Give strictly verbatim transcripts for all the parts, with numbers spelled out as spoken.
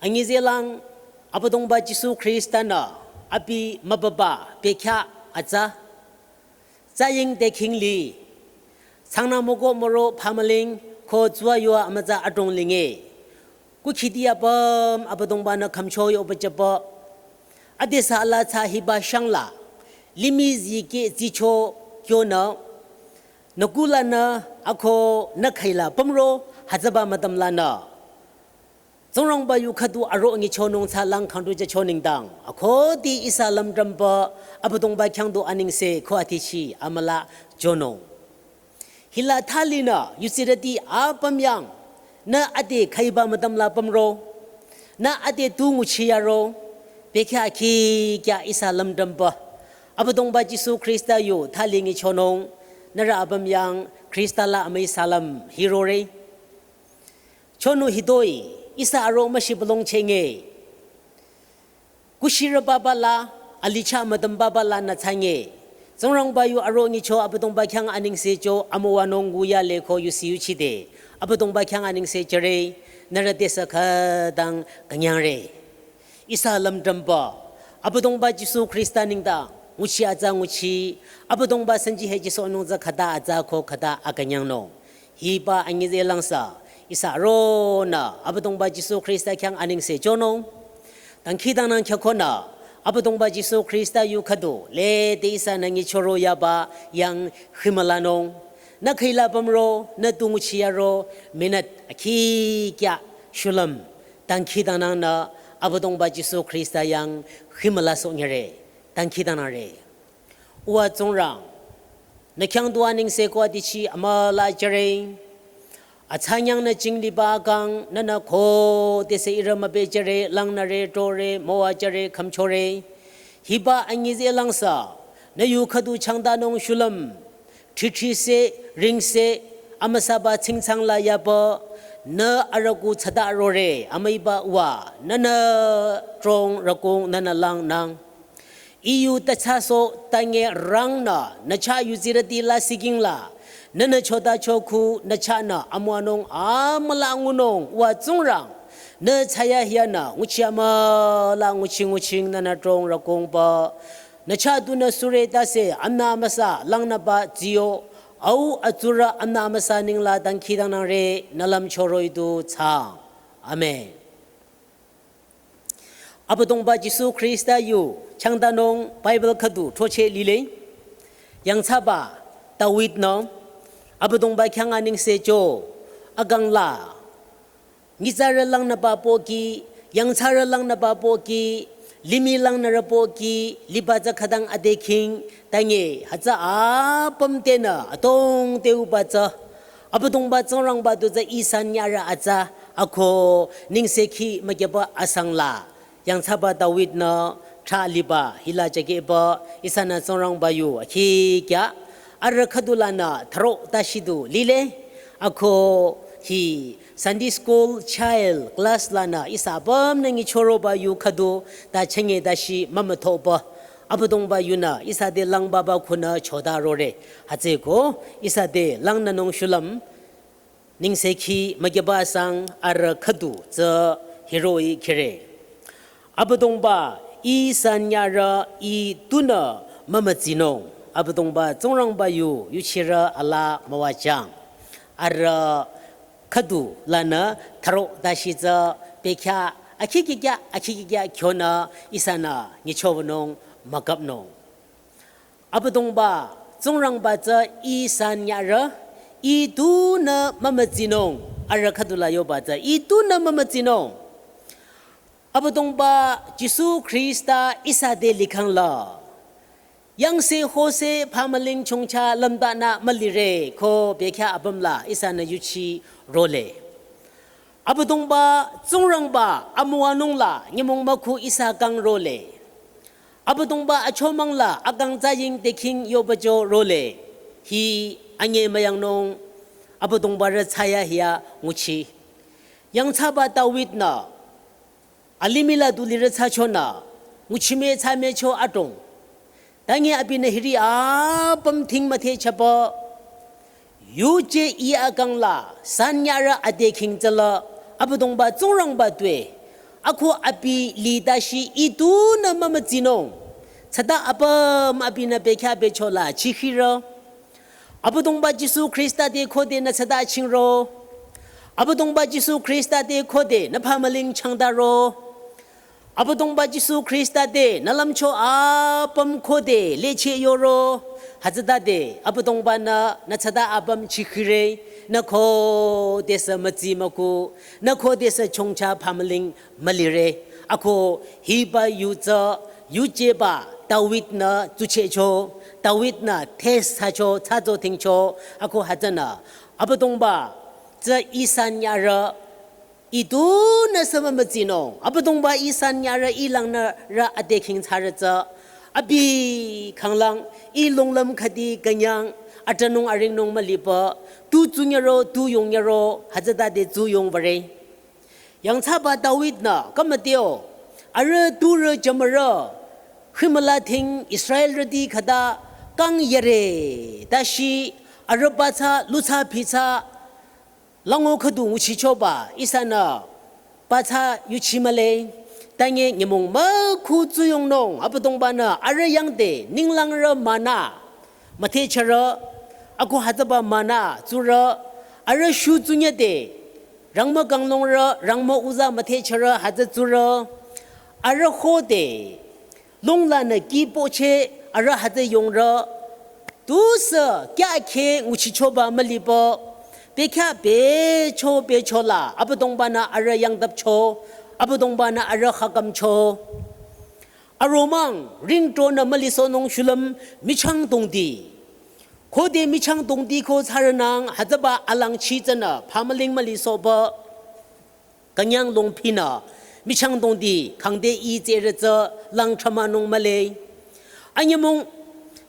Angizelang Abüdongba Jisu Khrista-nü abi mübüba bekhyah atsa, tsaying te khingli, tsangna moko moro pamaling ko tsua yua amütsa adrong linge. Kukhiti apüm Abüdongba-nü khümcho yoba jüba. Adesü ala tsü hiba shangla, limih zikeh zicho kyonü, nü kulanü ako nü khaila pümro hütsüba müdüm lanü, Tsingrangba yu khüdu aro nyichonung tsü lang khangdu jücho nengdang, akoti ihsa lümdrümba Abüdongba khyang du anengse ko atichi amüla jonung. Hila thalinü yusirüti apüm yang, nü ade khaiba müdüm la pümro, nü ade tu nguchiyaro, bekhyah akhi kya ihsa lümdrümba Abüdongba Jisu Khrista yu thali nyichonung, nührü apüm yang Khrista la amüi salam hirore. Chonu hitoi, ihsa aro müshibülung chenge. Kushirü baba la, alicha müdüm baba lanü tsange. Tsingrangba yu aro nyicho Abüdongba khyang anengse cho amüwanung nguya le ko yusi yuchide. Abüdongba khyang anengse jüre, nührü tesü khütang künyangre. Ihsa lümdrümba Abüdongba Jisu Khrista nengdang nguchi atsa nguchi, Abüdongba sanji he Jisu nung tsü khüta atsa ko khüta akünyangnung. Hiba angizelang sü, ihsa ronü Abüdongba Jisu Khrista khyang anengse jonung. Dangkhidangnang khyükonü, Abüdongba Jisu Khrista yu khüdu, lede ihsanü nyichoro yaba yang himülanung. Nü khaila pümro, nü tu nguchiyaro, minute akhi kya shulüm. Dangkhidangnangnü Abüdongba Jisu Khrista yang himülasoh nyire. Dangkhidangnangre. Uwa Tsingrang, nü khyang du anengse ko atichi amüla jüre. Atsanyang nü jingliba kang, nünü ko tesü ihrü mübejüre, langnüre, tore, müwajüre, khümchore. Hiba angizelang sü, nü yu khüdu changdanung shulüm, thrithi se, ring se, amüsaba tsingtsang la yaba, nü arüku tsada rore, amüiba uwa, nünü trong rükung, nünü langnang. Iyu tachaso tange rangnü, nü cha yuzirüti la siking la, nünü chota chokhu, nü chanü amüwanung amüla ngunung, uwa Tsingrang, nü chaya hiyanü, nguchi amüla nguchi nguching nünü trong rükungba, nü cha dunü sure tase, amna amüsa, langnüba ziyo, au atsurü amna amüsa ningla dangkhidangnangre, nü lümchoro idu tsang. Amen. Abüdongba Jisu Khrista yu changdanung Bible khüdu throcheh lile. Yangthsaba David-nü Abüdongba khyang anengse cho akang la, nyitsarü langnüba pohki, yangthsarü langnüba pohki, limih langnürü pohki, liba tsü khütang ade khing, tange hütsü apüm tenü atong teuba tsü Abüdongba Tsingrangba du tsü ihsa nyarü atsa, ako nengsekhi mükyaba asang la. Yangthsaba David-nü thra liba hila jakeba ihsanü Tsingrangba yu akhi kya arüh khüdu lanü tharo tashi du lile. Ako hi Sunday school child class lanü ihsa apümnü nyichoroba yu khüdu ta chenge tashi mümüthoba. Abüdongba yunü ihsa te langbaba khunü choda rore. Hütsüeko ihsa te langnünung shulüm nengsekhi mükyaba asang arüh khüdu tsü hiroh-i khire. Abüdongba, ihsa nyarü ih tunü mümütsinung. Abüdongba Tsingrangba yu yuchirü ala müwajüng. Arüh khüdu lanü tharo tashi tsü bekhyah akhi kikya, akhi kikya kyonü ihsanü nyichowünung mükapnung. Abüdongba Tsingrangba tsü ihsa nyarü, ih tunü mümütsinung. Arüh khüdu la yoba tsü ih tunü mümütsinung. Abüdongba Jisu Khrista ihsa te likhang la, yangse hose pamaling chongcha lümdanü mülire ko bekhyah apüm la ihsanü yuchi role. Abüdongba Tsingrangba amüwanung la nyümong mükhu ihsa kang role. Abüdongba achomang la akang tsaying tekhing yobajo role. Hi anyi müyangnung Abüdongba rü thsayahiya nguchi. Yangthsaba David-nü alimih la du lirü thsachonü nguchime thsamecho adrong. Tangi abinü hiri apüm thing müthehchaba. Yuje ih akang la san nyarü ade khing tsüla Abüdongba Tsingrangba tue. Ako abi litashi itunü mümütsinung. Tsüta apüm abinü bekhyah bechola chikhirü. Abüdongba Jisu Khrista te khode nü tsüta chingro. Abüdongba Jisu Khrista te khode nü phamüling changdaro. Abüdongba Jisu Khrista te nü lümcho apüm khode leche yoro. Hütsütade Abüdongba-nü nü tsüta apüm chikhire. Nü khodesü mütsi müku. Nü khodesü chongcha phamüling mülire. Ako hiba yu tsü yujeba David-nü tsuchehcho. David-nü test thsacho, thsacho tingcho. Ako hütsünü Abüdongba tsü ihsa nyarü itunü sü mümütsinung. Abüdongba ihsa nyarü ilangnürü ade khing thsarü tsü. Abi khanglang i lunglüm khüdi künyang atranung aringnung mülipü. Tu tsunyaro, tu yongyaro, hütsütade tsu yong würe. Yangthsaba David-nü kümüteo. Arüh turü jümürü. Khimüla ting Israelrüti khüta kang yare. Tashi arüh batsü lutsü phitsü lango khüdu nguchichoba ihsanü batsü yuchi mühle. Tange nyümong mükhu tsuyongnung Abüdongba-nü arüh yangde ninglangrü mana müthehchürü. Ako hütsüba mana tsurü arüh shu tsunyade rangmü kanglungrü rangmü uza müthehchürü hütsü tsurü. Arüh khode longlanü ki poche arüh hütsü yongrü. Tusü kyakhe nguchichoba mülipü. Bekhyah becho bechola Abüdongba-nü arüh yangdapcho. Abüdongba-nü arüh khakümcho. Aromang ringtonü mülisohnung shulüm michang dongdi. Khode michang dongdi ko thsarünang hütsüba alangchi tsünü phamüling mülisohba. Künyang longphinü michang dongdi khangde i tsürü tsü lang thramanung mühle. Anyümong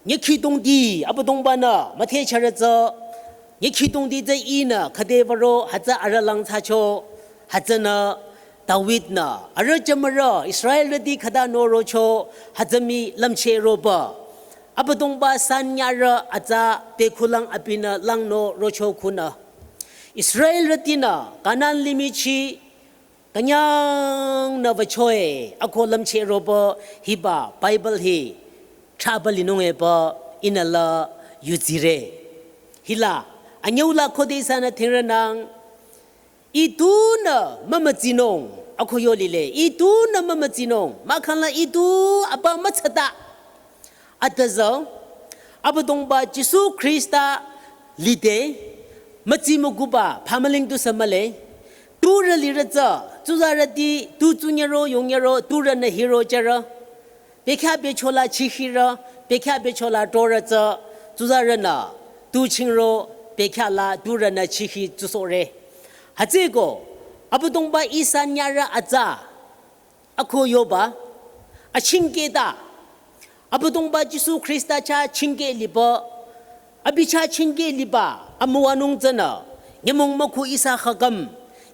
nyükhi dongdi Abüdongba-nü müthehchürü tsü. Nyükhi dongdi tsü ihnü khüde würo hütsü arüh lang thsacho. Hütsünü David-nü arüh jümürü Israelrüti khüta norocho hütsü mii lümcheh roba. Abüdongba san nyarü atsa bekhulang abinü langno rocho khunü. Israelrütinü Kanan limih chi künyangnü wüchoe ako lümcheh roba hiba Bible hi thraba linung epü ihnü la yuzire. Hila anyüula khode ihsanü thingrünang itunü mümütsinung ako yolile. Itunü mümütsinung. Mahkhangla itu apa mütsata. Atüzü Abüdongba Jisu Khrista lide mütsi müguba phamüling tusü mühle. Turü lirü tsü tsuzarüti tu tsunyaro yongyaro turünü hiro jürü. Bekhyah bechola chikhirü, bekhyah bechola torü tsü, tsuzarünü tu chingro, bekhyah la turünü chikhi tsusohre. Hütsüeko, Abüdongba ihsa nyarü atsa, ako yoba, achingketa, Abüdongba Jisu Khrista chah chingke lipü, abi chah chingke liba amüwanung tsünü, nyümong mükhu ihsa khaküm,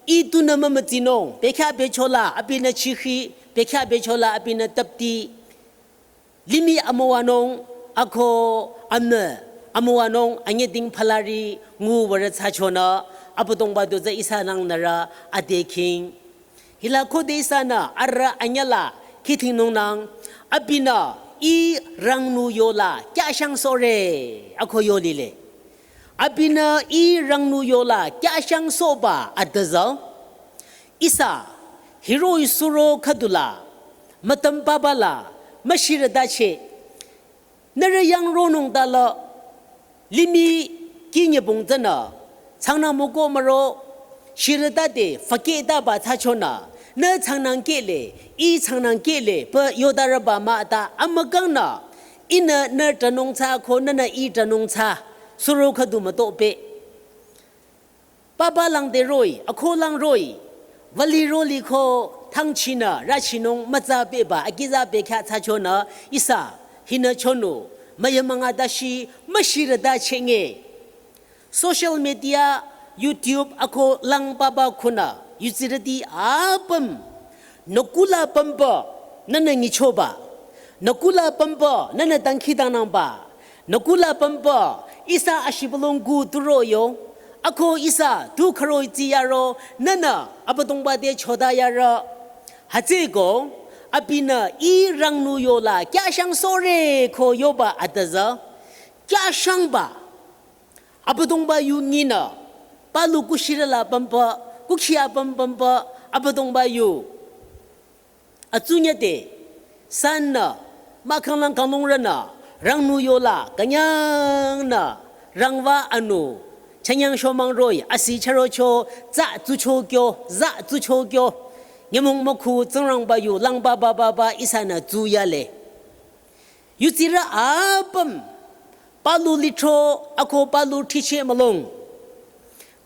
itunü mümütsinung, bekhyah bechola abinü chikhi, bekhyah bechola abinü tapti, limih amüwanung, ako amnü amüwanung, anyüding phalari ngu würü thsachonü, Abüdongba du tsü ihsa nangnürü ade khing. Hila khode ihsanü arüh anyüla khithingnungnang, abinü i rangnu yola kyashang sohre, ako yolile. Abinü i rangnu yola kyashang sohba atüzü. Ihsa, hiroh-i suro khüdula, mütüm papa la, müshirütache. Nührü yang ronung tala, limih kinyübong tsünü, tsangnang müko müro, shirütate, faketaba thsachonü, nü tsangnang kehle, i tsangnang kehle, pü yodarüba mah ta amükangnü, ihnü nü tranung thsa ko nünü i tranung thsa, suro khüdu mütohpeh. Papa lang te roh-i, akho lang roh-i, vali roli ko thangchinü, rachinung mütsa pehba, akiza pehkhyah thsachonü, ihsa, hinü chonu, müyamünga dashi, müshirüta chenge. Social media, YouTube, akho lang papa khunü, yutsirüti apüm, nü kula pümba, nünü nyichoba. Nü kula pümba, nünü dangkhidangnangba. Nü kula pümba, ihsa ashibülung gu turo yo. Akho ihsa tu khüroi tsi yaro, nünü Abüdongba te choda yaro. Hütsüeko, abinü i rangnü yola kyashang sore ko yoba atüzü, kyashangba, Abüdongba yu nyinü, palu kushirüla pümpa, kukhi apüm pümpa, Abüdongba yu. Atsunyete, sannü, mahkhanglang kanglungrünü, rangnü yola, künyangnü, rangwa anu, chanyang shomang roh-i, asi charocho, za tsucho kyo, za tsucho kyo, nyümong mükhu, Tsingrangba yu, langba ba ba ba, ihsanü tsuyale. Yutsirü apüm, palu lithro, ako palu thiche mülong.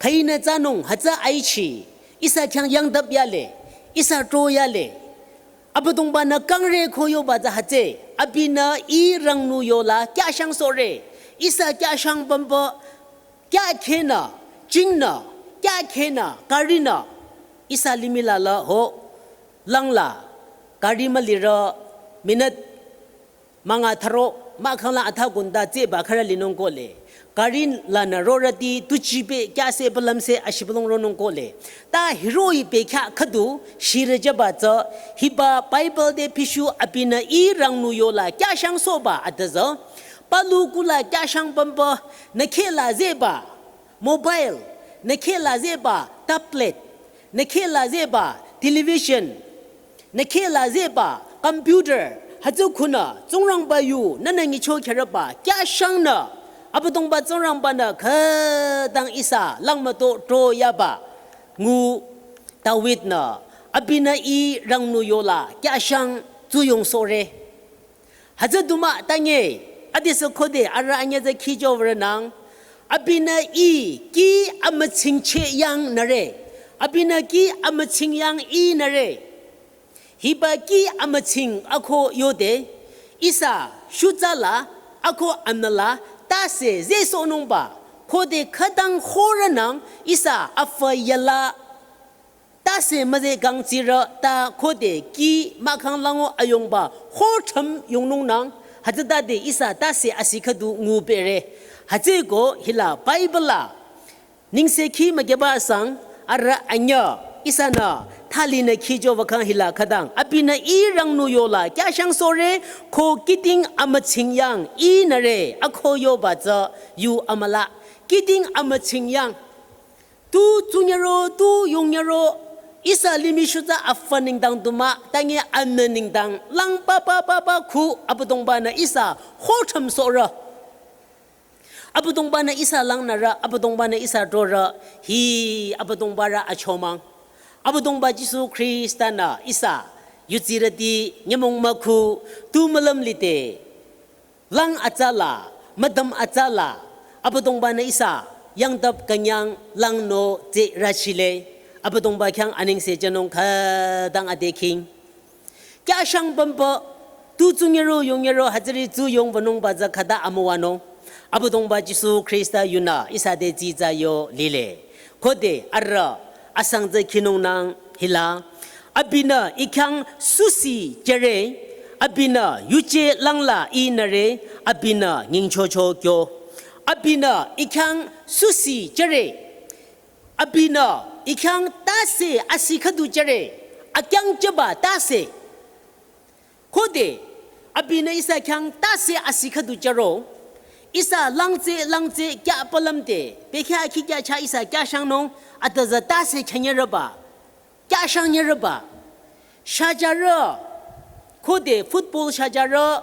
Khüinü tsanung, hütsü aichi, ihsa khyang yangdap yale, ihsa tro yale. Abüdongbanü kangre ko yoba tsü hütsü, abinü i rangnü yola, kyashang sore, ihsa kyashang pümpa, kyakhenü, jingnü, kyakhenü, karinü, ihsa limih la la ho, langla, kari mülirü, minute, münga tharo, mahkhangla atha kunda tseba khürü linung kohle. Karin lanü rorüti tuchipe kyase palamse ashibülung ronung kohle. Ta hiroh-i pekha khüdu shirü jüba tsü hiba Bible te pishu abinü i rangnü yola kyashang soba atüzü. Palu kula kyashang pümpa nü khela zeba mobile, nü khela zeba tablet, nü khela zeba television, nü khela zeba computer, hütsü khunü, Tsingrangba yu, nünü nyicho khereba, kyashangnü, Abüdongba Tsingrangbanü khütang ihsa langmüto tro yaba, ngu David-nü, abinü i rangnü yola, kyashang tsuyong sore. Hütsü duma tange, adesü khode arüh anyüzü khijo würenang, abinü i ki amüchingche yang nüre, abinü ki amüching yang i nüre. Hiba ki amüching ako yode, ihsa shutsala ako anüla tase zesonungba, khode khütang khorünang ihsa afü yala tase müze kangtsirü ta khode ki mahkhang lango ayongba khothrüm yongnungnang, hütsütade ihsa tase asi khüdu ngupere. Hütsüeko hila Bible la nengsekhi mükeba sang arüh anyü ihsanü thalinü khijo wükhang hila khütang. Abinü i rangnü yola kyashang sore ko kihding amüching yang i nüre ako yoba tsü yu amüla. Kihding amüching yang. Tu tsunyüro, tu yongyüro, ihsa limih shutsü afü nengdang duma, tange anü nengdang, lang pa pa pa pa khu, Abüdongbanü ihsa khothrüm sorü. Abüdongbanü ihsa langnürü, Abüdongbanü ihsa trorü, hi Abüdongbarü achomang. Abüdongba Jisu Khristanü ihsa, yutsirüti nyümong mükhu, tu mülüm lide, lang atsala, müdüm atsala, Abüdongbanü ihsa, yangdap künyang langno tse rachile, Abüdongba khyang anengse jünung khütang adekhing. Kyashang pümpa, tu tsunyüro yongyüro hütsüri tsu yong wünungba tsü khüta amüwanung. Abüdongba Jisu Khrista yunü ihsa te tsitsa yo lile. Khode arüh asang tsü khinungnang hila. Abinü i khyang susi jüre, abinü yuje langla i nüre, abinü nyingchocho kyo. Abinü i khyang susi jüre, abinü i khyang tase asi khüdu jüre, akyang jüba tase. Khode, abinü ihsa khyang tase asi khüdu jüro, ihsa langtse langtse kya palamde, bekya khikya cha ihsa kyashangnung, atüzü tase khyanyürüba, kyashang nyürüba. Shajarü, khode football shajarü,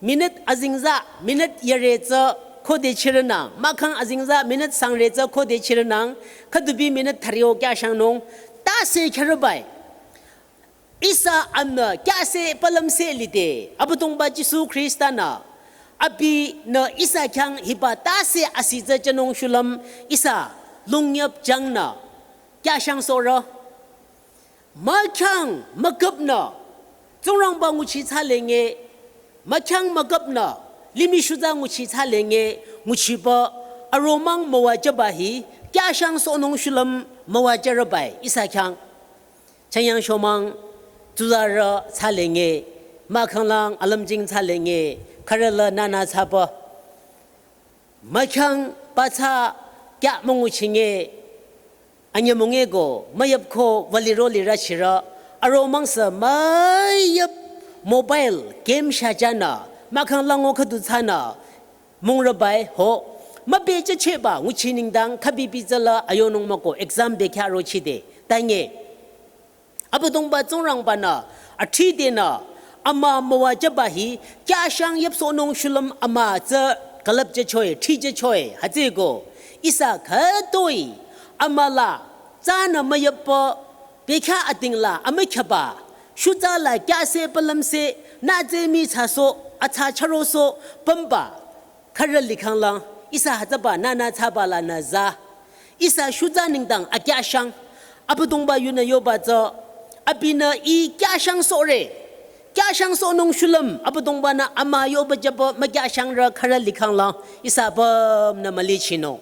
minute azingza, minute yare tsü, khode chirünang, mahkhang azingza, minute sangre tsü, khode chirünang, khüdubi minute thario kyashangnung, tase khyarübai. Ihsa anü kyase palamse lide, Abüdongba Jisu Khristanü, abinü ihsa khyang hiba tase asi tsü jünung shulüm ihsa lungyap jangnü, kyashang sorü. Mahkhang müküpnü, Tsingrangba nguchi thsalenge, mahkhang müküpnü, limih shutsü nguchi thsalenge, nguchiba, aromang müwajüba hi, kyashang sonung shulüm müwajürübai, ihsa khyang. Chanyang shomang, tsuzarü thsalenge, mahkhanglang alümjing thsalenge, khürüla nana thsaba. Mahkhang pathsa kya münguchinge, anyümongeko, müyüpko, wüliro lirü chirü, Aro mangsa mayap mobile game shajanü, mahkhang lango khüdu thsanü, mungrübai ho, mübechehchehba nguchi nengdang khabibi tsüla ayonung mako exam bekhyah rochide, tange. Abüdongba Tsingrangbanü, athridenü, ama müwajüba hi, kyashang yapsohnung shulüm ama tsü külüpjüchoe, thrijüchoe, hütsüko, ihsa khütoi, amala, tsünü müyapü, bekhyah atingla, amükhaba, shutsa la kyase palümse, nütsemi thsasoh, atsa charosoh, pümba, khürü likhanglang, ihsa hütsüba nünü thsaba lanü za. Ihsa shutsa nengdang akyashang. Abüdongba yunü yoba tsü. Abinü ih kyashang sohre. Kyashang sohnung shulüm. Abüdongbanü ama yoba jüba mükyashangrü khürü likhanglang. Ihsa pümnü mülichinung.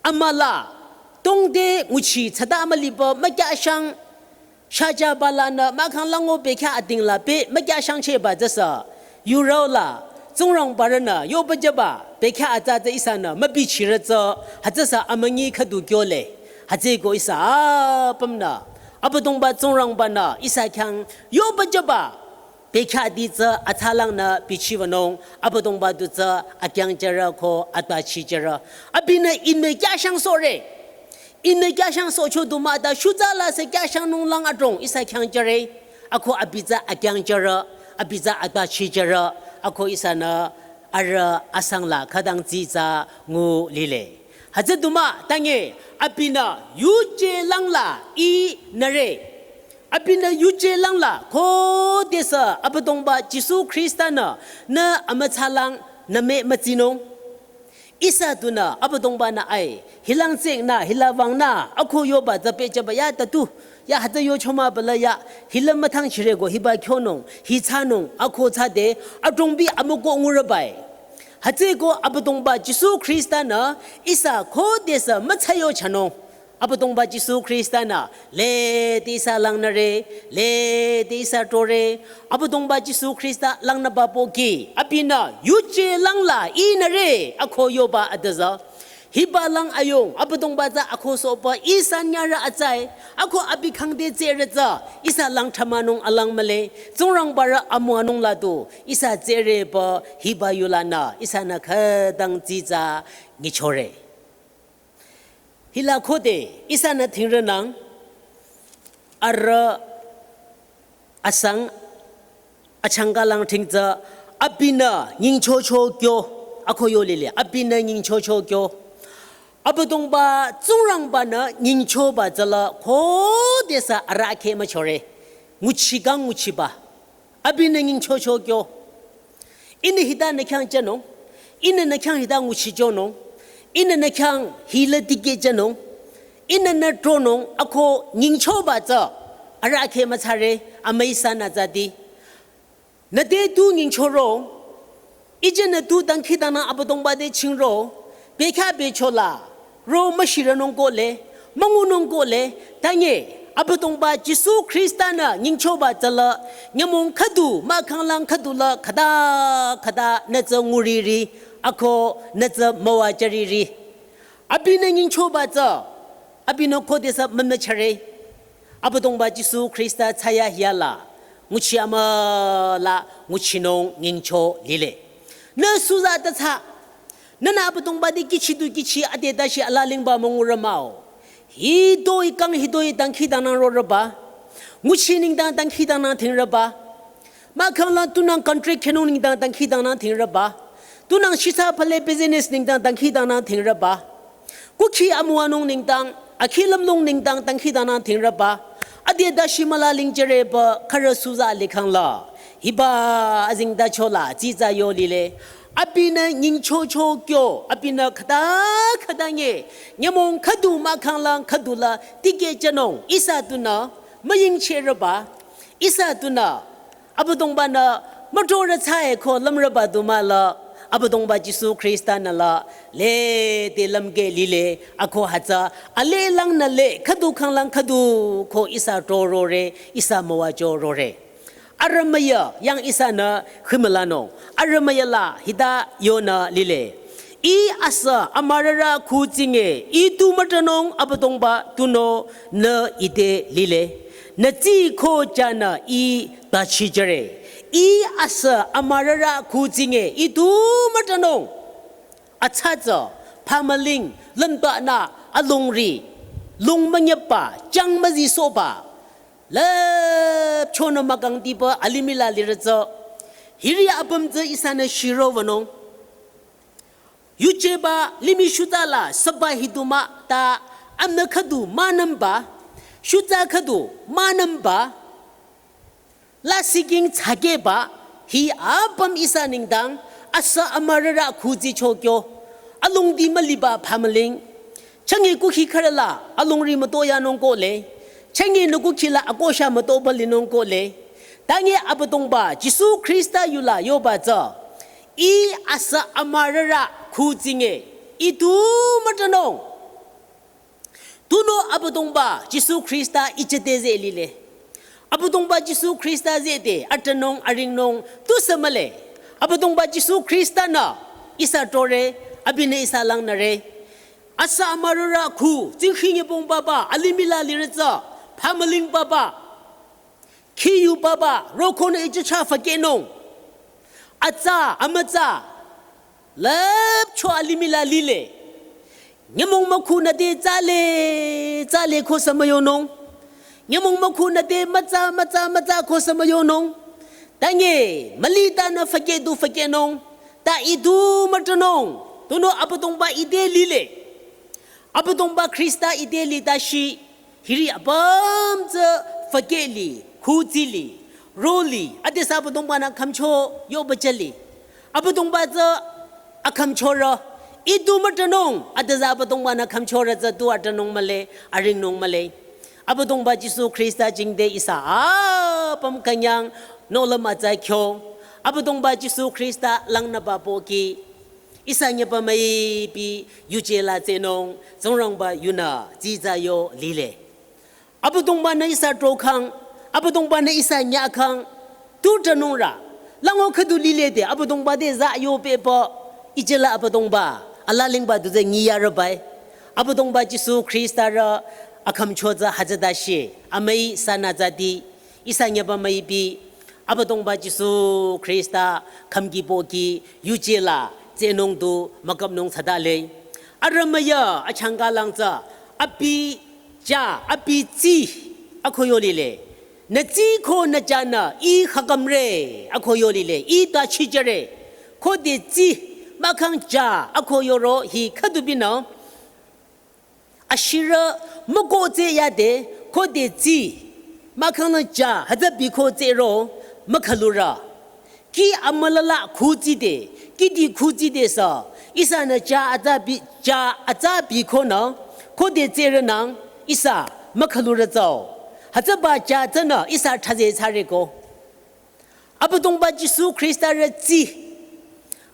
Amala. Tongde nguchi tsüta müliba mükyashang. Shajaba lanü mahkhang lango bekhyah atingla pe mükyashangchehba tsüsa. Yurao la, Tsingrangbarünü, yoba jüba, bekhyah atsa tsü ihsanü, mübichirü tsü, hütsüsa amünyi khüdu kyole. Hütsüko ihsa apümnü. Abüdongba Tsingrangbanü, ihsa khyang, yoba jüba, bekhyahdi tsü atsalangnü bichiwünung, Abüdongba du tsü akyangjürü ko atbachijürü. Abinü inme kyashang sohre. Inme kyashang sohcho du mah ta shutsa la se kyashangnung lang adrong ihsa kyangjüre. Ako abi tsü akyangjürü, abi tsü atbachijürü, ako ihsanü arüh asang la khütang tsitsa ngu lile. Hütsü du mah tange abinü yuje langla inüre. Abinü yuje langla khodesü Abüdongba Jisu Khristanü nü amütsalang nüme mütsinung. Ihsa dunü Abüdongbanü ai, hilang tsengnü, hila wangnü, ako yoba tsü pehjüba ya tatu, ya hütsü yocho mübala ya, hila müthangchireko hiba kyonung, hi thsanung, ako thsade, adrongbi amüko ngurübai. Hütsüko Abüdongba Jisu Khristanü, ihsa khodesü mütsayo chanung. Abüdongba Jisu Khristanü, lede ihsa langnüre, lede ihsa tore, Abüdongba Jisu Khrista langnüba pohki, abinü, yuje langla inüre, ako yoba adüzü. Hiba lang ayung, Abüdongba tsü ako sohba, ihsa nyarü atsai, ako abi khangde tsere tsü, ihsa lang thamanung alang mühle, Tsingrangbarü amüwanung la du, ihsa tsereba, hiba yulanü, ihsanü khütang tsitsa, nyichore. Hila khode ihsanü thingrünang, arüh asang achangkalang thingtsü, abinü nyingchocho kyo, ako yo lile, abinü nyingchocho kyo. Abüdongba Tsingrangbanü nyingchoba tsüla khodesü arahkheh müchore, nguchi kang nguchiba. Abinü nyingchocho kyo. Ihnü hita nü khyang jünung. Ihnü nü khyang hita nguchichonung. Ihnü nü khyang hila dikeh jünung. Ihnü nü tronung ako nyingchoba tsü. Arahkheh mütsare amüi sanü tsüdi. Nüte tu nyingchoro. Ije nü tu dangkhidangnang Abüdongba te chingro, bekhyah bechola, ro müshirünung kohle, müngunung kohle, tange, Abüdongba Jisu Khristanü nyingchoba tsüla, nyümong khüdu, mahkhanglang khüdula, khüta, khüta, nü tsü nguriri, ako, nü tsü müwajüriri. Abinü nyingchoba tsü, abinü khodesü mümüchare. Abüdongba Jisu Khrista thsayahiya la, nguchi amüla, nguchinung nyingcho lile. Nü suza ta thsa, nünü Abüdongba te kihchi du kihchi ade dashi alalingba müngurü mah-o. Hitoi kang hitoi dangkhidangnang rorüba. Nguchi nengdang dangkhidangnang thingrüba. Mahkhangla tunang contract khenung nengdang dangkhidangnang thingrüba. Tunang shisa phale business nengdang dangkhidangnang thingrüba. Kukhi amüwanung nengdang, akhi lümlong nengdang dangkhidangnang thingrüba. Ade dashi mülalingjüreba khürü suza likhangla. Hiba azengtachola, tsitsa yo lile. Abinü nyingchocho kyo, abinü khüta khüta nye. Nyümong khüdu mahkhanglang khüdula, dikeh jünung, ihsa tunü, müyingcherüba. Ihsa tunü, Abüdongbanü mütorü thsae ko lümrüba du mahla, Abüdongba Jisu Khrista nü la, lede lümkeh lile, ako hütsü, ale langnü le, khüdu khanglang khüdu ko ihsa torore, ihsa müwajorore. Arümüya, yang ihsanü khimülanung, arümüya la, hita yonü lile. Ih asü amürarü khu tsinge, ih tu mütanung Abüdongba tunüo nü ite lile. Nütsi ko janü I tbachijüre. I asü amürarü khuzinge I tu mütanung. Atsa tsü, phamüling, lümbanü, alongri, lung münyepba, chang müzisohba. Lüpchonü mükangdiba alimih la lirü tsü. Hiri apüm tsü ihsanü shiro wünung. Yujeba limih shutsa la süba hidumü ta amnü khüdu münümba, shutsa khüdu münümba, lasih king tsakeba, hi apüm ihsa nengdang, asü amürarü khuzicho kyo, alongdi müliba phamüling, chünye kukhi khürüla, alongri mütoyanung kohle, chünye nü kukhila akosha mütoba linung kohle, tange Abüdongba, Jisu Khrista yula yoba tsü, I asü amürarü khuzinge, I tu mütanung. Tunüo Abüdongba Jisu Khrista I jete ze lile. Abüdongba Jisu Khrista zete atanung aringnung tusü mühle. Abüdongba Jisu Khristanü ihsa tore, abinü ihsa langnüre. Asü amürarü khu, tsingkhi nyübong baba, alimih la lirü tsü, phamüling baba. Khiyu baba, rokonü ichicha fakenung. Atsa, amütsa. Lüpcho alimih la lile. Nyümong mükhunü te tsale, tsale ko sü müyonung. Nyümong mükhunü te mütsa, mütsa, mütsa ko sü müyonung. Tange, mülitanü fake du fakenung. Ta I tu mütanung. Tunüo Abüdongba I te lile. Abüdongba Khrista I te litashi. Hiri apüm tsü fakeli, khutsili, roli, adesü Abüdongba-nü khümcho yoba chali. Abüdongba tsü akhümchorü, I tu mütanung, adesü Abüdongba-nü khümchorü tsü tu atanung mühle, aringnung mühle. Abüdongba Jisu Khrista jingte ihsa apüm künyang nohlüm atsa kyo. Abüdongba Jisu Khrista langnüba pohki. Ihsa nyüpa müipi yuje la tsehnung, Tsingrangba yunü, tsitsa yo lile. Abüdongba-nü ihsa trokhang, Abüdongba-nü ihsa nyükhang, tu tanungrü, lango khüdu lile de, Abüdongba te za yo pehpü, ijela Abüdongba, alalingba du ze nyi yarübai. Abüdongba Jisu Khrista rü, akhümcho tsü hütsüta shi, amüi sanü tsüti, ihsa nyüpa müipi, Abüdongba Jisu Khrista khümki pohki yuje la tsehnung tu müküpnung thsadale. Arümüya achangka lang tsü abi ja abi tsi ako yo lile. Nü tsi ko nü janü I khakümre ako yo lile. I ta chijüre. Khode tsi mahkhang ja ako yoro hi khüdubinü ashirü müko tse yade khode tsi, mahkhang nü ja hütsübi ko tsehro mükhülurü. Ki amülala khutsi de, kidi khutsi de sü, ihsanü ja atsabi, ja atsabi konü, khode tsehrünang, ihsa mükhülurü tsüo. Hütsüba ja tsünü ihsa thaze thsare ko. Abüdongba Jisu Khrista rü tsi.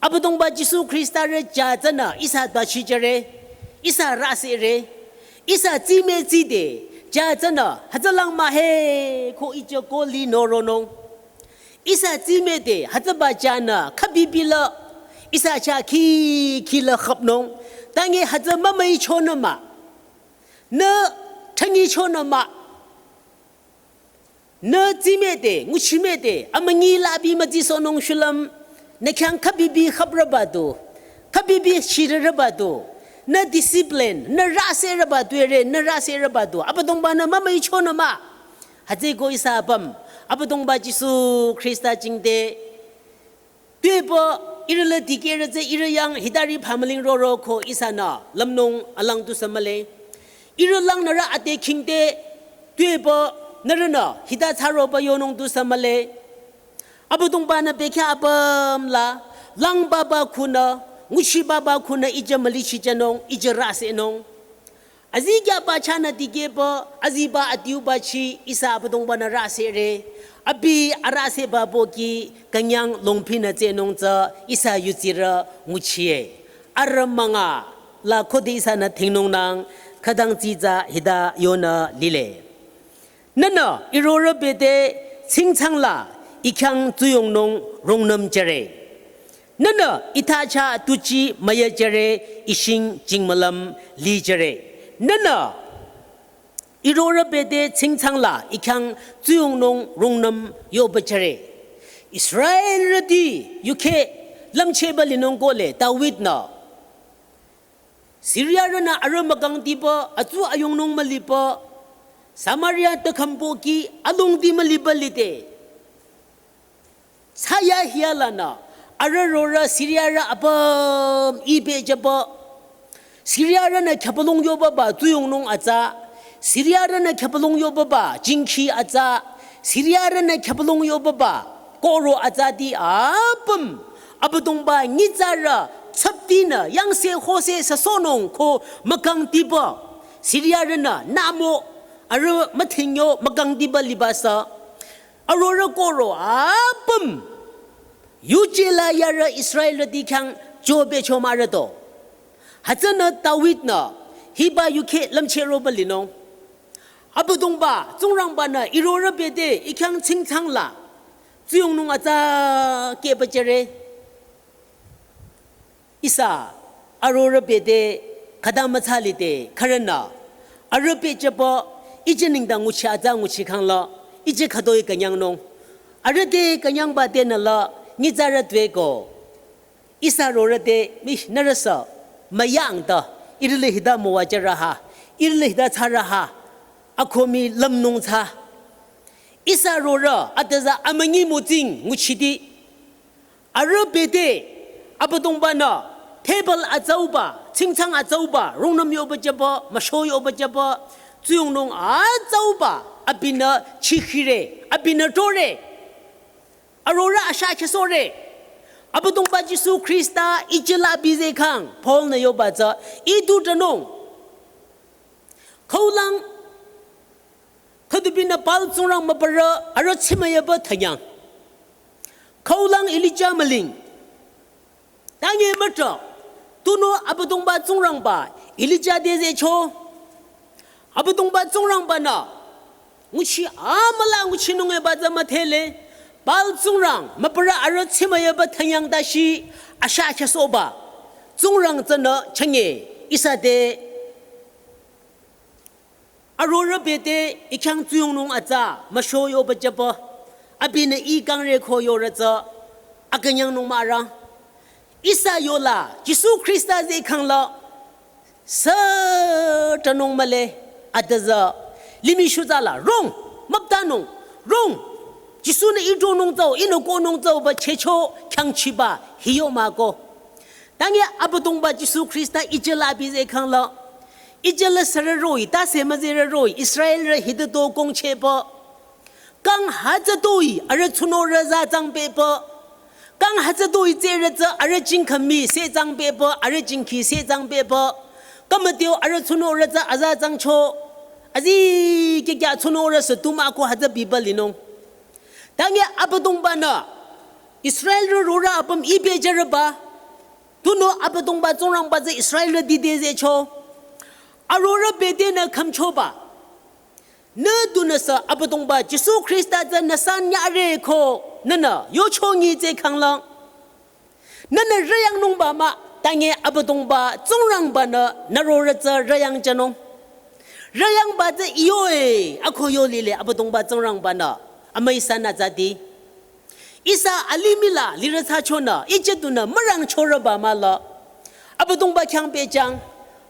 Abüdongba Jisu Khrista rü ja tsünü ihsa dachijüre, ihsa rasehre, ihsa tsi me tsi de, ja tsünü hütsülang mühe ko ije ko li noronung. Ihsa tsi me de, hütsüba janü, khübibi la, ihsa ja khi, khi la khapnung, tange hütsü mümüichonü mah, nü thangichonü mah. Nü tsi me de, nguchi me de, amünyi la abi mütsi sonung shulüm, nü khyang khübibi khaprüba du, khübibi shirürüba du, nü discipline, nü rasehrüba du ere, nü rasehrüba du, Abüdongba-nü mümüichonü mah. Hütsüeko ihsa apüm, Abüdongba Jisu Khrista jingte, tuepü ihrü la dikehrü tsü ihrü yang hitari phamüling roro ko ihsanü lümnung alang tusü mühle. Ihrü langnürü ate khingte tuepü nührünü hita thsaroba yonung tusü mühle. Abüdongba-nü bekhyah apüm la langbaba khunü, nguchibaba khunü ije mülichijünung, ije rasehnung. Azikyaba chahnü dikehpü, aziba adiuba chi ihsa Abüdongba-nü rasehre, abi arasehba pohki künyang longphinü tsehnung tsü ihsa yutsirü nguchie. Arümanga la khode ihsanü thingnungnang, khütang tsitsa hita yonü lile. Nühnü irorü bete tsingtsang la I khyang tsuyongnung rungnüm jüre. Nühnü I thacha tuji müyajüre, I shing jingmülüm lijüre. Nühnü Irorü bete tsingtsang la ikhyang tsuyongnung rungnüm yobachare. Israelrüti yukheh lümchehba linung kohle David-nü Siriarünü arüh mükangtiba atsu ayongnung müliba Samaria tükhümpoki alongdi müliba lide. Thsayahiyalanü arüh rorü Siriarü apüm ipehjüba. Siriarünü khyüpalong yobaba tsuyongnung atsa. Siriarünü khyüpalong yobaba jingkhi atsa. Siriarünü khyüpalong yobaba kohro atsati apüm Abüdongba nyitsarü tsüptinü yangse hose süsohnung ko mükangtiba. Siriarünü namo arüh müthingyo mükangtiba libasü. Arorü kohro apüm yuje la yarü Israelrüti khyang jobecho mahrüto. Hütsünü David-nü hiba yukheh lümchehroba linung. Abüdongba Tsingrangba-nü irorü bete ikhyang tsingtsang la tsuyongnung atsa kehbachare. Ihsa arorü bete khüta mütsa lide khürünü arüh pehjüba ije nengdang nguchi atsa nguchikhang la ije khütoi künyangnung. Arüh te künyangba tenü la nyitsarü tueko. Ihsa rorü te mih nührüsü müyangta ihrü le hita müwajüre ha, ihrü le hita thsare ha, akhomi lümnung thsa. Ihsa rorü atüza amünyi mütsing nguchiti. Arüh bete Abüdongba-nü table atsauba, tsingtsang atsauba, rungnüm yobachaba, müsho yobachaba, tsuyongnung atsauba, abinü chikhire, abinü tore. Arorü ashah khesore. Abüdongba Jisu Khrista ijela bizekhang Paul-nü yoba tsü idu tanung. Khaulang khüdubinü Baal tsingrang mübürü arüh tsimüyaba thanyang. Khaulang Elija müling. Tange mütro. Tunüo Abüdongba Tsingrangba Elija te zecho. Abüdongba Tsingrangba-nü nguchi amüla nguchinung eba tsü müdhele. Baal tsingrang mübürü arüh tsimüyaba thanyang tashi ashah khesohba. Tsingrang tsünü chünye ihsa te arorü bete ikhyang tsuyongnung atsa müsho yobachaba. Abinü ikangre ko yorü tsü akünyangnung mahrang. Ihsa yola Jisu Khrista zekhang la sü tanung mühle atüza limih shuza la rong müptanung rong. Jisu-nü idronung tsau, inü kohnung tsauba checho khyangchiba hiyo mah ko. Tange Abüdongba Jisu Khrista ijela bizekhang la ijela sürü roh-i, tase müzerü roh-i, Israelrü hita to kongcheba. Kang hütsü toi arüh tsunorü za tsang pehba. Kang hütsü toi tsürü tsü arüh jingkhami se tsang pehba, arüh jingkhi se tsang pehba. Kamateo arüh tsunorü tsü aza tsangcho. Azi kikya tsunorü sü tumako hütsü biba linung. Tange Abüdongba-nü Israelrü rorü apüm ipehjüreba. Tunüo Abüdongba Tsingrangba tsü Israelrüti te zecho. Arorü betenü khümchoba. Nü tunüsü Abüdongba Jisu Khrista tsü nü san nyare ko nünü yocho nyi tsekhang lang. Nünü rüyangnungba mah tange Abüdongba Tsingrangba-nü nü rorü tsü rüyangjünung. Rüyangba tsü iyoe ako yo lile Abüdongba Tsingrangba-nü amüi sanü tsüti. Ihsa alimih la lirü thsachonü ije tunü mürangchoreba mah la. Abüdongba khyang pehjüng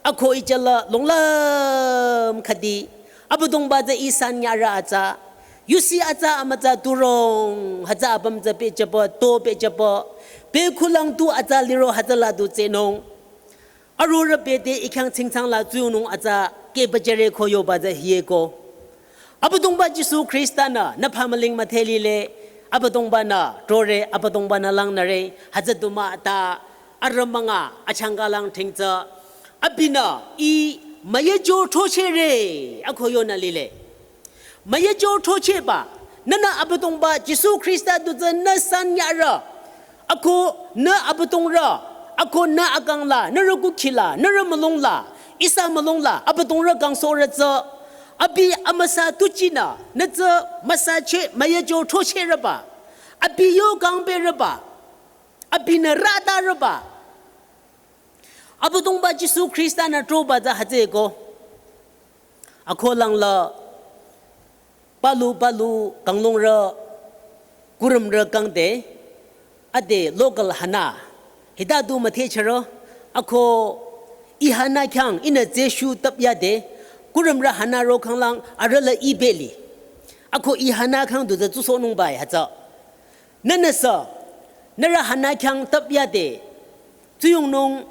ako ijela longlüm khüdi. Abüdongba tsü ih san nyare atsa. Yusi atsa amütsa turong hütsü apüm tsü pehjüba to pehjüba. Pekhulang tu atsa liro hütsüla tu tsenung. Arorü bete ikhyang tsingtsang la tsuyongnung atsa kehbachare ko yoba tsü hiye ko. Abüdongba Jisu Khrista-nü nü phamüling müdhe lile. Abüdongba-nü tore, Abüdongba-nü langnüre. Hütsü du mah ta arüh münga achangka lang thing tsü. Abinü ih müyejo throchehre ako yonü lile. Müyejo throchehba, nünü Abüdongba Jisu Khrista du tsü nü san nyare. Ako nü abüdongrü, ako nü akang la, nührü kukhi la, nührü mülung la, ihsa mülung la, abüdongrü kangsohrü tsü, abi amüsa tuchinü, nü tsü müsacheh müyejo throchehreba, abi yo kangpehreba, abinü rütareba. Abüdongba Jisu Khrista-nü troba tsü hütsüeko. Akolang la palu palu kanglungrü kurümrü kangde ade local hana hita du müthehchürü ako ih hana khyang ihnü tseshu tap yade kurümrü hana ro khanglang arüh la ih beli. Ako ih hana khang du tsü tsusohnung bai hütsü. Nünüsü nührü hana khyang tap yade tsuyongnung,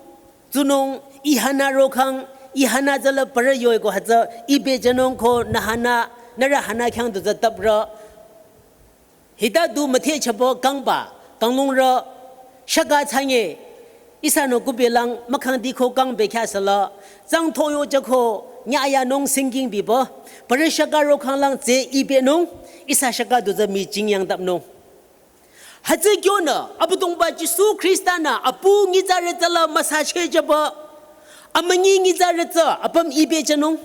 tsunung, ih hana ro khang, ih hana tsü la parü yoe ko hütsü, ih bejünung ko nü hana, nührü hana khyang du tsü taprü. Hita du müthehchübo kangba, kanglungrü, shaka thsanye, ihsanü kubelang mükhangdi ko kang bekhyah süla, tsang thoyo jüko, nyayanung singking bibo, parü shaka ro khanglang tse ih benung, ihsa shaka du tsü mi jingyang tapnung. Hütsü kyonü, Abüdongba Jisu Khrista-nü apu nyitsarü tsü la müsachehjüba, amünyi nyitsarü tsü apüm ih bejünung,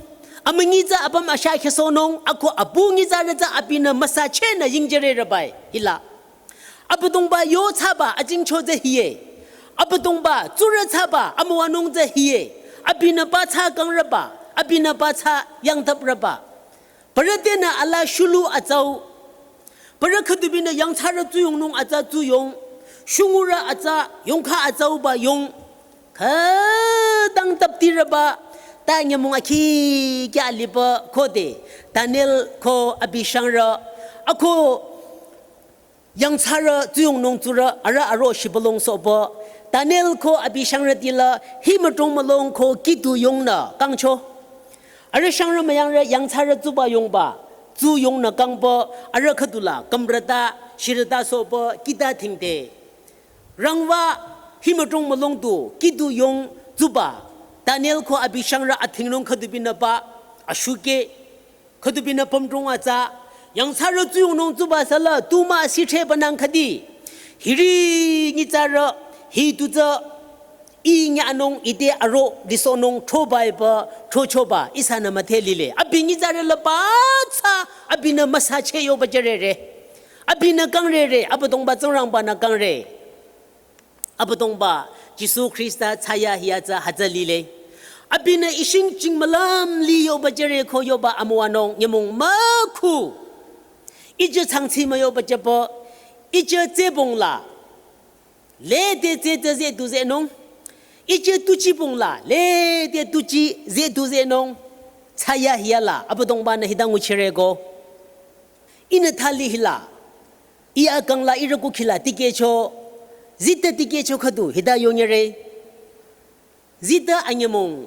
amünyi tsü apüm asha khesohnung, ako apu nyitsarü tsü abinü müsachehnü yingjüre rübai, hila. Abüdongba yo thsaba ajingcho tsü hie. Abüdongba tsurü thsaba amüwanung tsü hie. Abinü pathsa kangrüba, abinü pathsa yangtaprüba. Parü tenü ala shulu atsau. Parü khüdubinü yangthsarü tsuyongnung atsa tsuyong. Shungurü atsa, yongkha atsauba yong. Khütang taptirüba, ta nyümong akhi kya liba khode. Daniel ko abi shangrü. Ako yangthsarü tsuyongnung tsurü arüh aro shibülung sohba. Daniel ko abi shangrüti la hi mütong mülong ko kidu yongnü kangcho. Arüh shangrü müyangrü yangthsarü tsuba yongba, tsu yongnü kangba, arüh khüdula, kümrüta, shirüta sohba, kita thingde. Rangwa, hi mütong mülong du, kidu yong tsuba, Daniel ko abi shangrü athingnung khüdubinü ba, ashuke, khüdubinü pümdrong atsa, yangthsarü tsuyongnung tsuba süla, tuma sithre banang khüdi. Hiri nyitsarü, hi tu tsü, ih nyanung ite aro disohnung throbai ba, throchoba, ihsanü müthe lile. Abi nyitsarü la pathsa, abinü müsacheh yoba jürere. Abinü kangrere, Abüdongba Tsingrangba-nü kangre. Abüdongba, Jisu Khrista thsaya hiya tsü hütsü lile. Abinü ishing chingmülam li yoba jüre ko yoba amüwanung nyümong mükhu. Ije changchi müyoba jüba, ije tsebong la. Lede tsete zetu zenung. Ije tuchibong la, lede tuchi zetu zenung. Thsaya hiya la, Abüdongba-nü hita nguchire ko. Ihnü thali hila. Ih akang la ihrü kukhila tikehcho, zita tikehcho khüdu hita yonyere. Zita anyümong,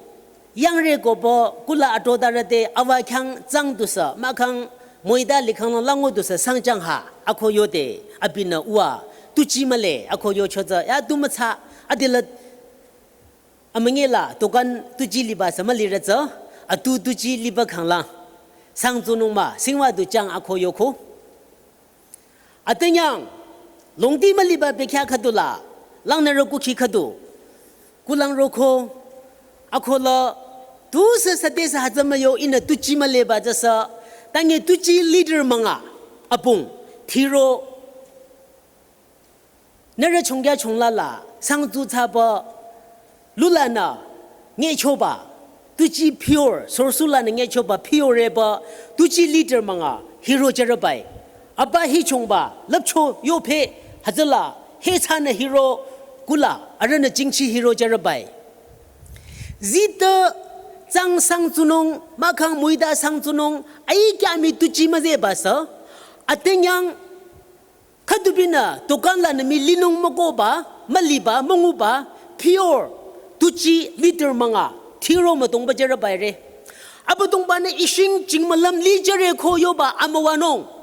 yangre kobo, kula ato darüte, awa khyang tsang dusü, mahkhang, müida likhang lang lango dusü, sangchang ha, ako yode, abinü uwa, tuchi mühle, ako yocho tsü, ya tu müthsa, adila, amünyi la, tokan tuchi liba sü mülirü tsü, atu tuchi liba khanglang, sang tsunung mah, singwa du chang ako yoko. Atenyang, longdi müliba bekhyah khüdu la, langnürü kukhi khüdu, kulang roko, ako la, tusü sate sü hütsü müyo ihnü tuchi mühleba tsü sü, tangi tuchi leader münga, apung, thiro, nührü chongkya chongla la, sang tu thsaba, lulanü, ngechoba, tuchi pure, sorsulanü ngechoba, pure ba, tuchi leader münga, hiro jürübai. Aba hi chongba, lüpcho yophe, hütsüla, he thsanü hiro, kula, arühnü jingchi hiro jürübai. Zita, tsang sang tsunung, mahkhang müida sang tsunung, ai kya mi tuchi müzeba sü, atenyang, khüdubinü, tokan lanü mi linung mükoba, müliba, münguba, pure, tuchi, leader münga, thiro mütongba jürübaire. Abüdongba-nü ishing chingmülam li jüre ko yoba amüwanung.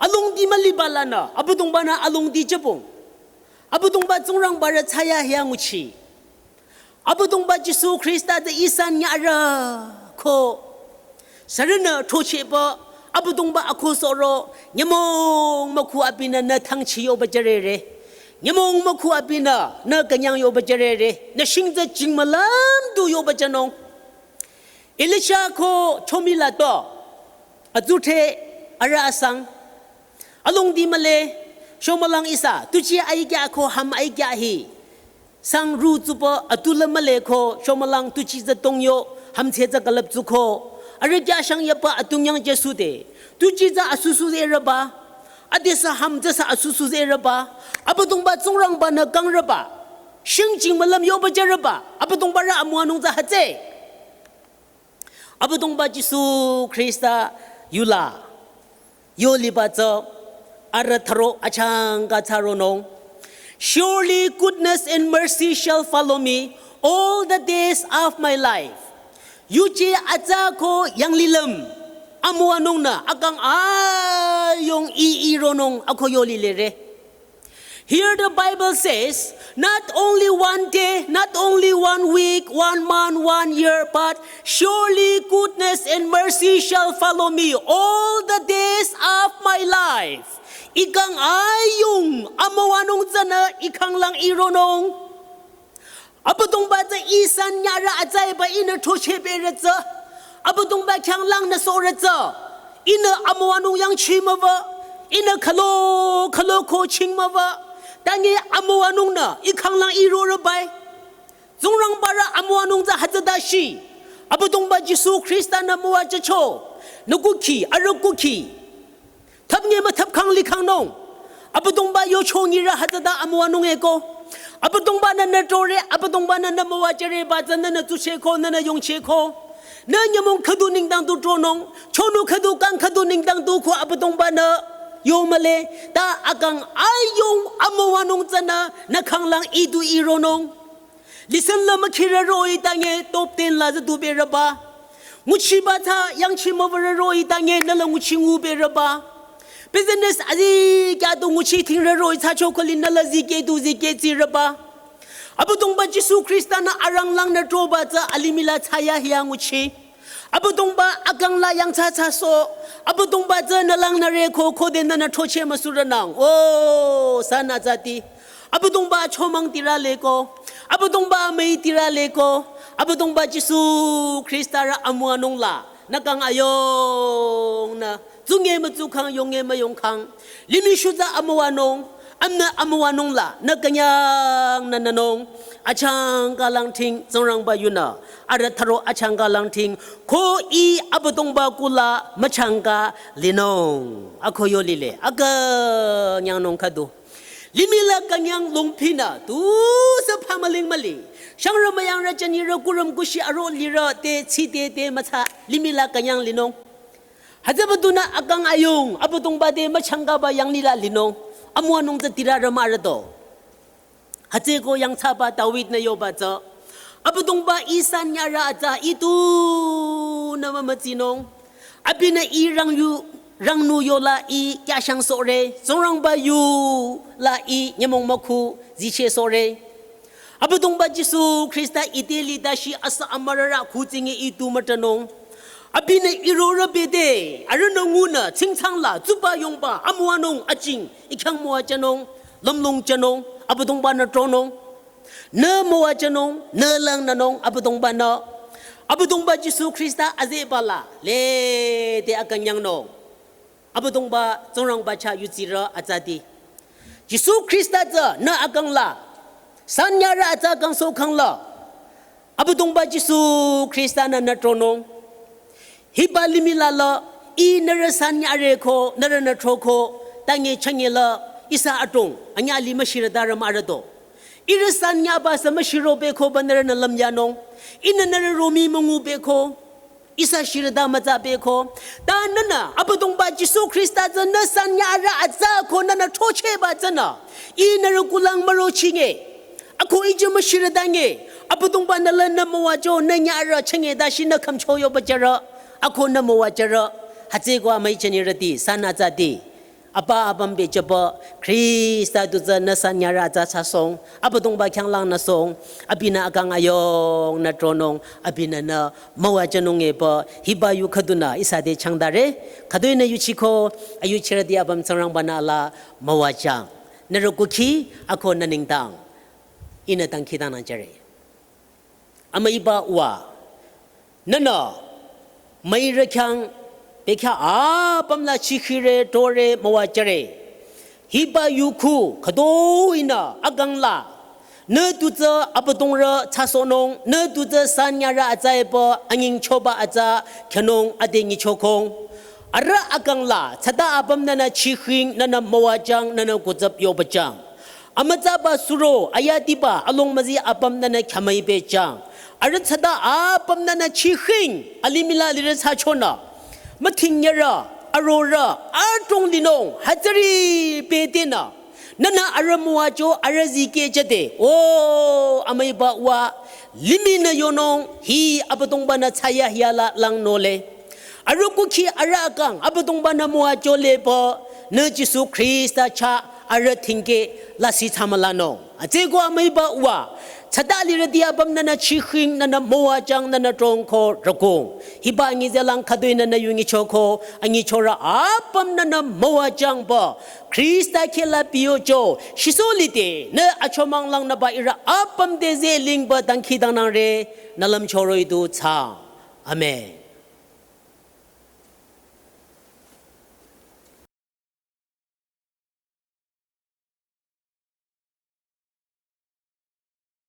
Alongdi müliba lanü, Abüdongba-nü alongdi jübong. Abüdongba Tsingrangba rü thsaya hiya nguchi. Abüdongba Jisu Khrista te ihsa nyarü ko. Sürünü throchehba Abüdongba akhu soro, nyümong mükhu abinü nü thangchi yoba jürere. Nyümong mükhu abinü nü künyang yoba jürere. Nü shing tsü chingmülam du yoba jünung. Elisha ko chomi la to. Atsudhre arüh asang. Alongdi mühle, shomülang ihsa, tuchi aikya ko ham aikya hi. Sang ru tsuba atula mühle ko, shomülang tuchi tsü tongyo, hamtse tsü külüp tsu ko, Arüh kyashang yaba atungyang Jisu te. Tuji tsü asusu zereba. Adesü ham tsüsü asusu zereba. Abüdongba Tsingrangba-nü kangreba. Shingching mülüm yoba jüreba. Abüdongba rü amüwanung tsü hütsü. Abüdongba Jisu Khrista yula. Yo liba tsü, arüh tharo achangka thsaronung. Surely goodness and mercy shall follow me all the days of my life. Yuje atsa ko yanglilüm. Amüwanungnü akang ayung i ironung ako yo lilere. Here the Bible says, not only one day, not only one week, one month, one year, but surely goodness and mercy shall follow me all the days of my life. Ikang ayung amüwanung tsünü ikanglang ironung. Abüdongba tsü ihsa nyarü atsaiba ihnü throchehpere tsü. Abüdongba khyanglangnü sohre tsü. Ihnü amüwanung yangchi müwü. Ihnü khülo, khülo ko ching müwü. Tangi amüwanungnü ikanglang irorebai. Tsingrangba rü amüwanung tsü hütsüta shi. Abüdongba Jisu Khrista-nü müwajücho. Nü kukhi, arüh kukhi. Thüpnge müthüpkhang likhangnung. Abüdongba yochongi rü hütsüta amüwanung eko. Abüdongba-nü nü tore, Abüdongba-nü nü müwajüreba tsü nünü tsuchehko, nünü yongchehko. Nü nyümong khüdu nengdang tu tronung. Chonu khüdu kang khüdu nengdang tu ko Abüdongba-nü yo mühle. Ta akang ayung amüwanung tsünü nü kanglang idu ironung. Listen la mükhirü roh-i tange top ten la züdu bereba. Nguchiba tsü yangchi müwürü roh-i tange nü la nguchi ngu bereba. Business azi kya du nguchi thingrü roh-i tsü chokoli nü la zikeh du zikeh tsireba. Abüdongba Jisu Khrista-nü aranglangnü troba tsü alimih la tsü ya hia nguchi. Abüdongba akang la yangthsa thsasoh. Abüdongba tsü nü langnüre ko khode nünü throcheh müsurünang. O, sanü tsüti. Abüdongba chomang tirü leko. Abüdongba müi tirü leko. Abüdongba Jisu Khrista rü amüwanung la. Nü kang ayungnü. Tsunge mütsukhang yonge müyongkhang. Limih shutsü amüwanung. Amnü amüwanung la. Nü künyangnü nünung. Achangka langting Tsingrangba yunü. Arüh tharo achangka langting. Ko i Abüdongba kula müchangka linung. Ako yo lile. Akünyangnung khüdu. Limih la künyang longphinü, tusü phamüling müli. Shangrü müyangrü jünirü kurüm kushi aro lirü te tsite te mütsa limih la künyang linung. Hütsüba dunü akang ayung, Abüdongba te müchangkaba yanglih la linung. Amüwanung tsü tirü rü mürüdo. Hütsüeko yangthsaba David-nü yoba tsü. Abüdongba ihsa nyarü atsa itu nü mümütsinung. Abinü i rangyu, rangnu yola i kyashang sohre, Tsingrangba yula i nyümong mükhu zicheh sohre. Abüdongba Jisu Khrista ite litashi asa amürarü kutsinge itu mütanung. Abinü irorü bete, arühnü ngunü, tsingtsang la, tsuba yongba, amüwanung, aching, ikhyang müwajünung, lümlong jünung, Abüdongba-nü tronung. Nü müwajünung, nü langnünung, Abüdongba-nü. Abüdongba Jisu Khrista azeba la, lede akünyangnung. Abüdongba Tsingrangba chah yutsirü atsati. Jisu Khrista tsü nü akang la. Sanyarü atsa kangsoh kang la. Abüdongba Jisu Khrista-nü nü tronung. Hiba limih la la, i nührü sanyare ko, nührünü throko, tange chünye la, ihsa adrong, anyüh li müshirüta rü mürüdo. Ihrü sanyaba sü müshiro beko ba nührünü lümyanung. Ihnü nührü romi müngu beko. Ihsa shirüta mütsa beko. Ta nünü, Abüdongba Jisu Khrista tsü nü sanyarü atsa ko nünü throchehba tsünü. I nührü kulang müro chinge. Ako ije müshirüta nge. Abüdongba nü la nü müwajü nü nyarü chünye tashi nü khümcho yoba jürü. Ako nü müwajürü. Hütsüeko amüi jünirüti, san atsati. Apa apüm bejüba Khrista du tsü nü sanyarü atsa thsasohng, Abüdongba khyanglangnü sohng, abinü akang ayungnü tronung, abinü nü müwajünung epü, hiba yu khüdunü ihsa te changdare, khüdu-i nü yuchiko, ayuchirüti apüm Tsingrangba-nü ala müwajüng. Nührü kukhi, ako nü nengdang. Ihnü dangkhidangnang jüre. Amüiba uwa, nünü, müirü khyang, bekhyah apüm la chikhire, tore, müwajüre. Hiba yu khu, khüdu-i nü, akang la. Nü tu tsü abüdongrü thsasohnung, nü tu tsü sanyarü atsa epü anyingchoba atsa khyünung ade nyichokong. Arüh akang la, tsüta apüm nünü chikhing, nünü müwajang, nünü kutsüp yobajang. Amütsaba suro, ayatiba, along müzi apüm nünü khyamüi bejang. Arüh tsüta apüm nünü chikhing, alimih la lirü thsachonü. Müthing nyarü, arorü, adrong linung, hütsüri bedenü. Nünü arüh müwacho, arüh zikehchade. O, amüiba wa, limih nü yonung, hi abüdongba nü thsayahiya la langnole. Arüh kukhi arüh akang, abüdongba nü müwacho lepü, nü Jisu Khrista chah, arüh thingkeh, lasih thsamülanung. Atsüko amüiba wa, tsüta lirüti apüm nünü chikhing, nünü müwajang, nünü trongko rükong. Hiba nyizelang khütoi nünü yunyichoko, anyichorü apüm nünü müwajangba. Khrista kheh la piyocho, shiso lide, nü achomang langnüba ihrü apüm te ze lingba dangkhidangnangre, nü lümchoroh-i du thsa. Amen.